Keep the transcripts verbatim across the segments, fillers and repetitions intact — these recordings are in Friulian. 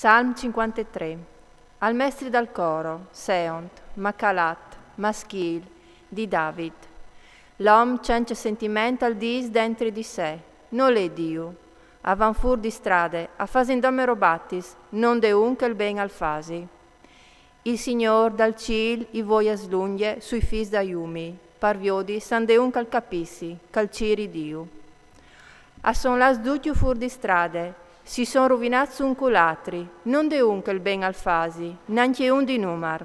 Salm cinquantetré. Al mestri dal coro, seont, macalat, maschîl, di David. L'om cence sentiment al dîs dentri di se: nol è Diu. A van fûr di strade, a fasin dome robatis, nondun che il ben al fasi. Il Signôr dal cîl i vuoi a slungje sui fîs dai umii, par viodi se a 'nd è un che al capissi, che al ciri Diu. A son lâts ducj fûr di strade, si son ruvinâts un cul altri, nondun che il ben al fasi, nancje un di numar.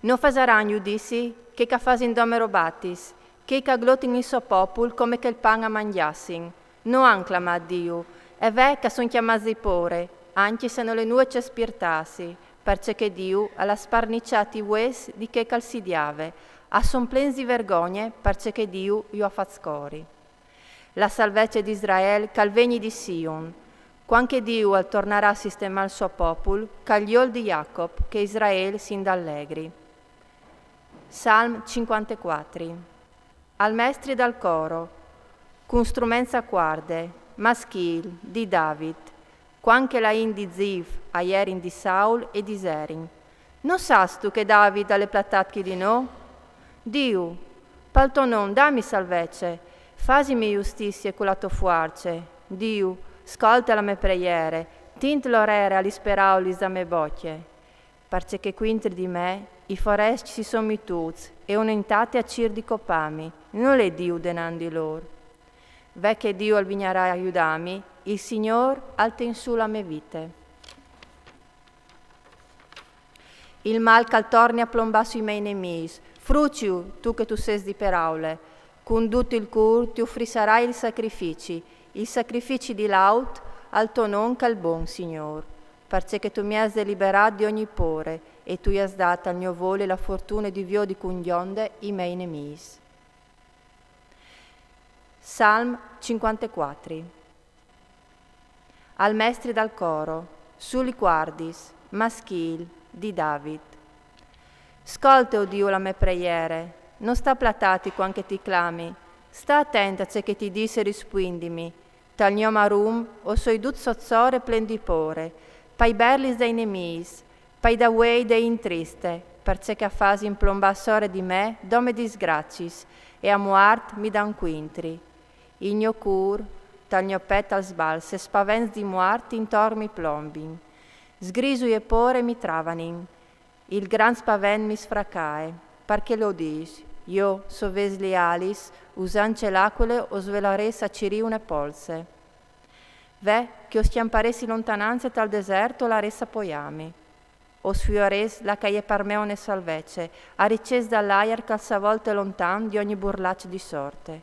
No fasaran judizi chei che a fasin dome robatis, chei che a glotin il so popul come che il pan a mangjassin. No àn clamât Diu, e ve che a son clamâts di pôre, ancje se nol è nuie ce spirtâsi, parcè che Diu al à sparniçât i vues di chei che al sidiave, a son plens di vergogne, parcè che Diu ju à fats cori. La salvece di Israel che al vegni di Sion, cuant che Diu al tornarà a sistemâ il so popul, che al jol di Jacop, che Israel si 'nd allegri. Salm cinquantecuatri. Al mestri dal coro, cun struments a cuarde, maschîl, di David, cuant che la int di Zif a jerin di Saul e diserin: No sâstu che David al è platât chi di nô? Diu, pal to non dami salvece, fasimi justizie cu la tô fuarce. Diu, scolte la mê preiere, tint l'orere a lis peraulis da mê bocje. Parcè che cuintri di me i forescj si son mitûts e une intate a cîr di copâmi, nol è Diu denant di lôr. Ve che Diu al vignarà a judâmi, il Signôr al ten sù la mê vite. Il mâl che al torni a plombâ sui miei nemîs, fruciu, tu che tu sês di peraule, cun dut il cûr ti ufrissarai il sacrifici, il sacrifici di laut al to non che al è bon, Signôr, parcè che tu mi âs deliberât di ogni pôre e tu i âs dât al gno voli la fortune di viodi cun gjonde i miei nemîs. Salm cinquantecuatri. Al mestri dal coro, su li cuardis, maschîl, di David. Scolte, o Diu, la mê preiere, no sta platâti cuant che ti clami, sta atent a ce che ti dîs e rispuindimi. Tal gno marum o soi dut soçor e plen di pôre, pai berlis dai nemîs, pai davuei de int triste, parcè che a fasin plombâ sore di me dome disgraciis, e a muart mi dan cuintri. Il gno cûr, tal gno pet al sbalze, spavents di muart intor mi plombin. Sgrisui e pôre mi travanin. Il grant spavent mi sfracae, parcè che lo dîs: jo, se o ves li alis, usant ce l'acuile, o svuelarès a cirî une polse. Ve che o scjamparès in lontanance tal desert, o larès a poiâmi. O sfuiarès là che e je par me une salvece, a ricès dal aiar che al s'avolte lontan di ogni burlaç di sorte.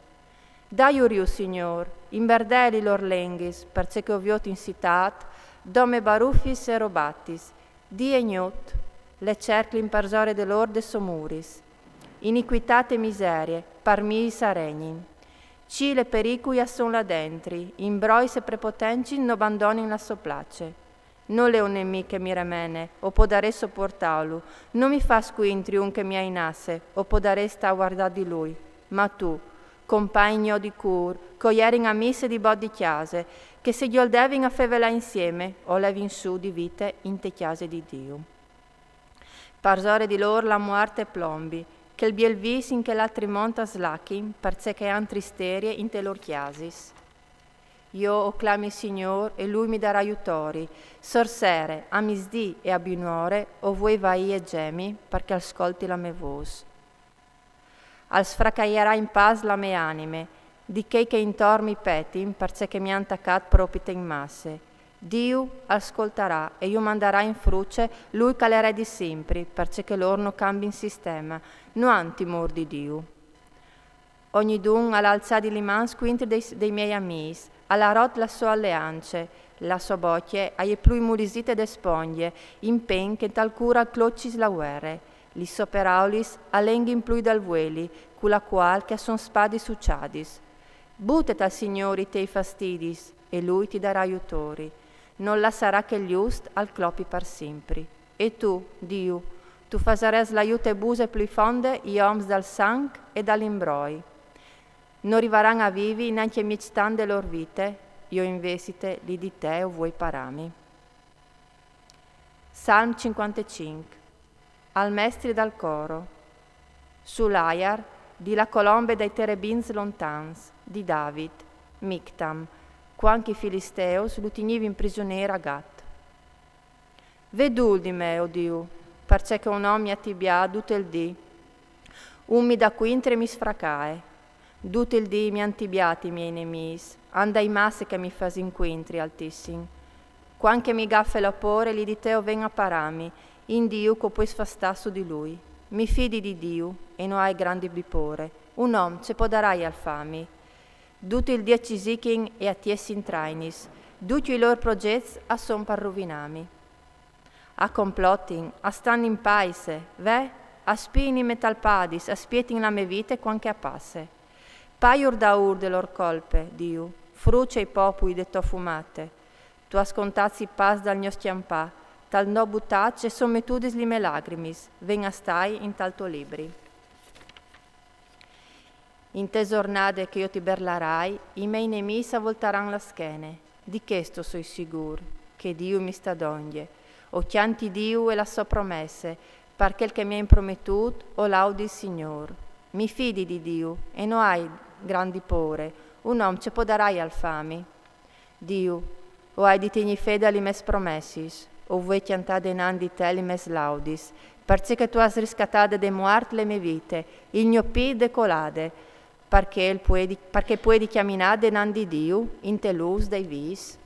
Daiur jù, Signôr, imberdeli lôr lenghis, parcè che o viôt in citât dome barufis e robatis, dì e gnot, le cerclin parsore de lôr des so muris. Inicuitât e miserie par miis a regnin. Cîl e pericui a son là dentri, imbrois e prepotencjis no bandonin la sô place. Nol è un nemîc che mi remene, o podarès sopuartâlu, no mi fâs cuintri un che mi ainasse, o podarès stâ a vuardâ di lui. Ma tu, compagn gno di cûr, che o jerin a misse di bot di cjase, che se gjoldevin a fevelâ insiemi, o levin sù di vite inte cjase di Diu. Parsore di lôr la muart e plombi, che il biel vîs in chel altri mont a slachin, parcè che a àn tristerie inte lôr cjasis. Jo o clami il Signôr e lui mi darà jutori. Sorsere, a misdì e a binuore o vuei vaî e zemi, parcè che al scolti la mê vôs. Al sfracaierà in pâs la mê anime, di chei che intor mi petin, parcè che mi àn tacât propite in masse. Diu al scoltarà e ju mandarà in fruce lui che al è re di simpri, parcè che lôr no cambin sisteme, no àn timôr di Diu. Ognidun al à alçât li mans cuintri dei, dei miei amîs, al à rot la sô aleance, la sô bocje a je plui mulisite de spongje, impen che tal cûr al clocis la vuere. Lis sô peraulis a lenghin plui dal vueli, cu la cuâl che a son spadis suçadis. Bute tal Signôr i tiei fastidis, e lui ti darà jutori. Nol lassarà che il just al clopi par simpri. E tu, Diu, tu fasarès la jute buse plui fonde i oms dal sanc e dal imbroi. No rivaran a vivi nancje mieztant de lôr vite, jo invezit li di te o vuei parâmi. Salm cinquantecinc. Al mestri dal coro. Sul aiar di la colombe dai terebins lontans, di David, Mictam, cuant che i filisteus lu tignivin prigiuner a Gat. Ve dûl di me, o Diu, parcè che un om mi à tibiât dut il dì, un mi dà cuintri e mi sfracae. Dut il dì mi àn tibiât i miei nemîs, a 'nd ai masse che mi fasin cuintri, Altissim. Cuant che mi gafe la pôre, li di tê o ven a parâmi, in Diu che o pues fâ stâ su di lui. Mi fidi di Diu e no ai grandi bipôre. Un om ce podarai alfâmi? Dut il dì a cisichin e a tiessin trainis, ducj i lôr progets a son par ruvinâmi. A complotin, a stan in paise, ve, a spiin in me talpadis, a spietin la me vite cuant che a passe. Paiur daûr de lôr colpe, Diu, fruce i popui de tô fumate. Tu âs contât i pas dal gno scjampâ, tal no butâ ce son metudis li me lagrimis, ven a stâi intal to libri. Inte zornade che jo ti berlarai, i miei nemîs a voltaran la schene. Di chesto soi sigûr, che Diu mi sta dongje. O cjanti Diu e la sô promesse, par chel che mi à imprometût, o laudi il Signôr. Mi fidi di Diu, e no ai grandi pôre, un om ce podarai alfâmi? Diu, o ai di tignî fede a li mês promessis, o vuei cjantâ denant di te li mês laudis, parcè che tu âs riscatade de muart le me vite, il gno pît de colade, parcè che puedi, parcè che puedi cjaminâ denant di Diu inte lûs dai vîs.